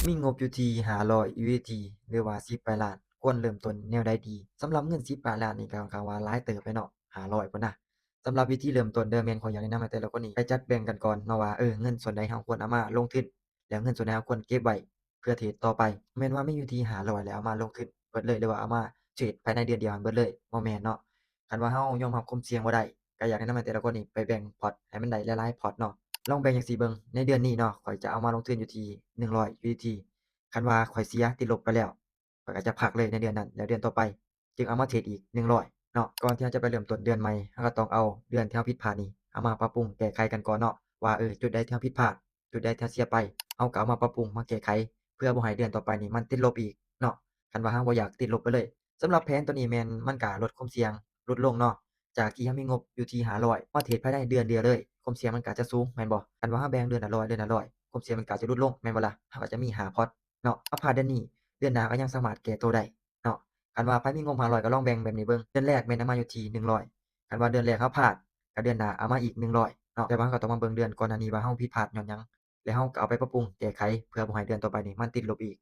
ມີງົບຢູ່ທີ່ຫ້າຮ້ອຍ USDT ຫຼືວ່າສິບປາຍລ້ານ ຄວນເລີ່ມຕົ້ນແນວໃດດີ? ສຳລັບເງິນສິບປາຍລ້ານນີ້ກໍຂ້ອນຂ້າງວ່າຫຼາຍເຕີບເລີຍເນາະ ຫ້າຮ້ອຍພຸ້ນນະ. ສຳລັບວິທີເລີ່ມຕົ້ນເດີ ແມ່ນຂ້ອຍຢາກແນະນຳໃຫ້ແຕ່ລະຄົນນີ້ໄປຈັດແບ່ງກັນກ່ອນເນາະວ່າ ເອີ ເງິນສ່ວນໃດເຮົາຄວນເອົາມາລົງທຶນ ແລ້ວເງິນສ່ວນໃດເຮົາຄວນເກັບໄວ້ເພື່ອເທຣດຕໍ່ໄປ. ແມ່ນວ່າມີຢູ່ທີ່ຫ້າຮ້ອຍແລ້ວເອົາມາລົງທຶນເບິດເລີຍ ຫຼືວ່າເອົາມາເທຣດພາຍໃນເດືອນດຽວຫັ້ນເບິດເລີຍ? ບໍ່ແມ່ນເນາະ. ຄັນວ່າເຮົາຍອມຮັບຄວາມສ່ຽງບໍ່ໄດ້ ກໍຢາກແນະນຳໃຫ້ແຕ່ລະຄົນນີ້ໄປແບ່ງພອດໃຫ້ມັນໄດ້ຫຼາຍໆພອດເນາະ. ລອງແບ່ງຈັ່ງຊີ້ເບິ່ງ ໃນເດືອນນີ້ເນາະ ຂ້ອຍຈະເອົາມາລົງທຶນຢູ່ທີ່ໜຶ່ງຮ້ອຍ USDT. ຄັນວ່າຂ້ອຍເສຍຕິດລົບໄປແລ້ວ ຂ້ອຍກໍຈະພັກເລີຍໃນເດືອນນັ້ນ ແລ້ວເດືອນຕໍ່ໄປຈຶ່ງເອົາມາເທຣດອີກໜຶ່ງຮ້ອຍເນາະ. ກ່ອນທີ່ເຮົາຈະໄປເລີ່ມຕົ້ນເດືອນໃໝ່ ເຮົາກໍຕ້ອງເອົາເດືອນທີ່ເຮົາຜິດພາດນີ້ ເອົາມາປັບປຸງແກ້ໄຂກັນກ່ອນເນາະ ວ່າ ເອີ ຈຸດໃດທີ່ເຮົາຜິດພາດ ຈຸດໃດທີ່ເຮົາເສຍໄປ ເຮົາກໍເອົາມາປັບປຸງມາແກ້ໄຂ ເພື່ອບໍ່ໃຫ້ເດືອນຕໍ່ໄປນີ້ມັນຕິດລົບອີກເນາະ. ຄັນວ່າເຮົາບໍ່ຢາກຕິດລົບໄປເລີຍ. ສຳລັບແຜນໂຕນີ້ແມ່ນມັນກະລົດຄວາມສ່ຽງຫຼຸດລົງເນາະ ຈາກທີ່ເຮົາມີງົບຢູ່ທີ່ຫ້າຮ້ອຍ ມາເທຣດພາຍໃນເດືອນດຽວເລີຍ ຄວາມສ່ຽງມັນກະຈະສູງແມ່ນບໍ່? ຄັນວ່າເຮົາແບ່ງເດືອນລະຮ້ອຍ ເດືອນລະຮ້ອຍ ຄວາມສ່ຽງມັນກະຈະຫຼຸດລົງແມ່ນບໍ່ລະ? ເຮົາກໍຈະມີຫ້າພອດເນາະ ເຮົາພາດເດືອນນີ້ ເດືອນໜ້າກໍຍັງສາມາດແກ້ໂຕໄດ້ເນາະ. ຄັນວ່າໃຜມີງົບຫ້າຮ້ອຍ ກໍລອງແບ່ງແບບນີ້ເບິ່ງ ເດືອນແລກແມ່ນເອົາມາຢູ່ທີ່ໜຶ່ງຮ້ອຍ ຄັນວ່າເດືອນແລກເຮົາພາດ ກໍເດືອນໜ້າເອົາມາອີກໜຶ່ງຮ້ອຍເນາະ. ແຕ່ວ່າເຮົາກໍຕ້ອງມາເບິ່ງເດືອນກ່ອນໜ້ານີ້ວ່າເຮົາຜິດພາດຍ້ອນຫຍັງ ແລ້ວເຮົາກໍເອົາໄປປັບປຸງແກ້ໄຂ ເພື່ອບໍ່ໃຫ້ເດືອນຕໍ່ໄປນີ້ມັນຕິດລົບອີກ